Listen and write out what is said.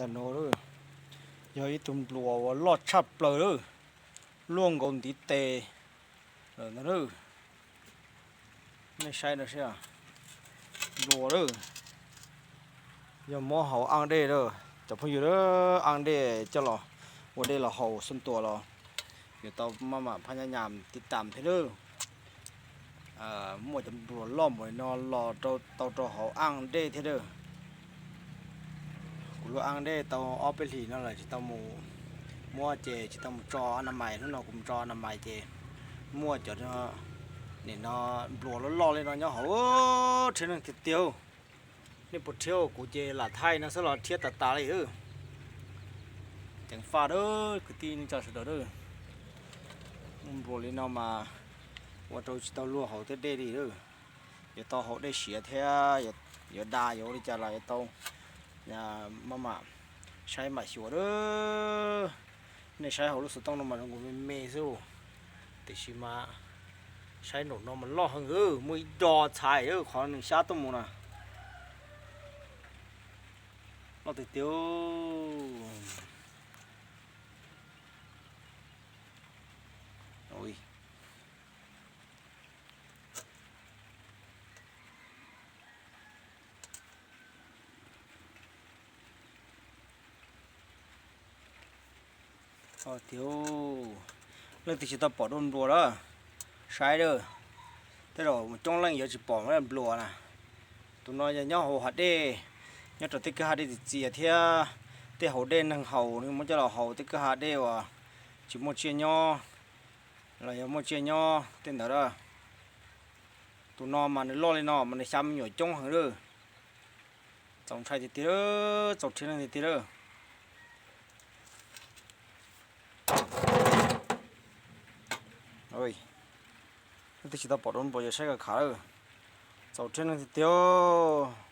Tam no yog ib tug npluas uas loj tshaj plaws lawm, luaj nkaus ntiv tes lawm ntag. Nej saib no seb, npluas lawm, yog muab haus aj dej lawm cov phooj ywg. Aj dej coj los ua dej los haus xub ntuas los yuav tau maj mam phab nyab nyam tib tam thiab lawm. Muaj cov npluas loj npaum li no los tau rau hauv aj dej thiab lawm. Kuv luaj aj dej tau ob peb hlis no lawm tsis tau mus muab ces tsis tau mus tso a na mais. Hnub no kuv mus tso a na mais ces muaj cov nim no npluas loj loj li no nyob hauv, rhiab neeg tiag tiag. Nej puas rhiab kuv ces lam thaij no xwb los rhiab tas tas li. Ceev faj lawm kwv tij neej tsa sawv daws. Npluas li no mas ua rau tsis tau luag haus tej dej li lawm. Yuav tau haus dej siav thiab, yuav da yuav ua li cas los yuav tau maj mam saib mam xyuas lawm. Nej saib hauv lub xov tooj no mas zoo nkaus me me xwb, tiam sis mas saib nraum no mas loj heev, muaj ib do txhais qhov nws xyab tuaj mus na. Loj tiag tiag. Tiag, leej twg tsis tau pom dua npluas lawm, saib lawm. Tej zaum coob leej yuav tsis pom npluas na. Tus no yog nyob hauv hav dej, nyob rau tej kwj ha dej txias txias thiab tej hauv dej neeg haus, nws muab coj los haus tej kwj ha dej uas tsis muaj tsiaj nyob los yog muaj tsiaj nyob tej ntawd a. Tus no mas nws loj li no mas nws xya me nyuam coob heev lawm. Txaus ntshai tiag tiag, txaus rhiab neeg tiag tiag lawm. Leej twg tsis tau pom dua npluas yog saib kom khav lawm. Txaus rhiab neeg tiag tiag.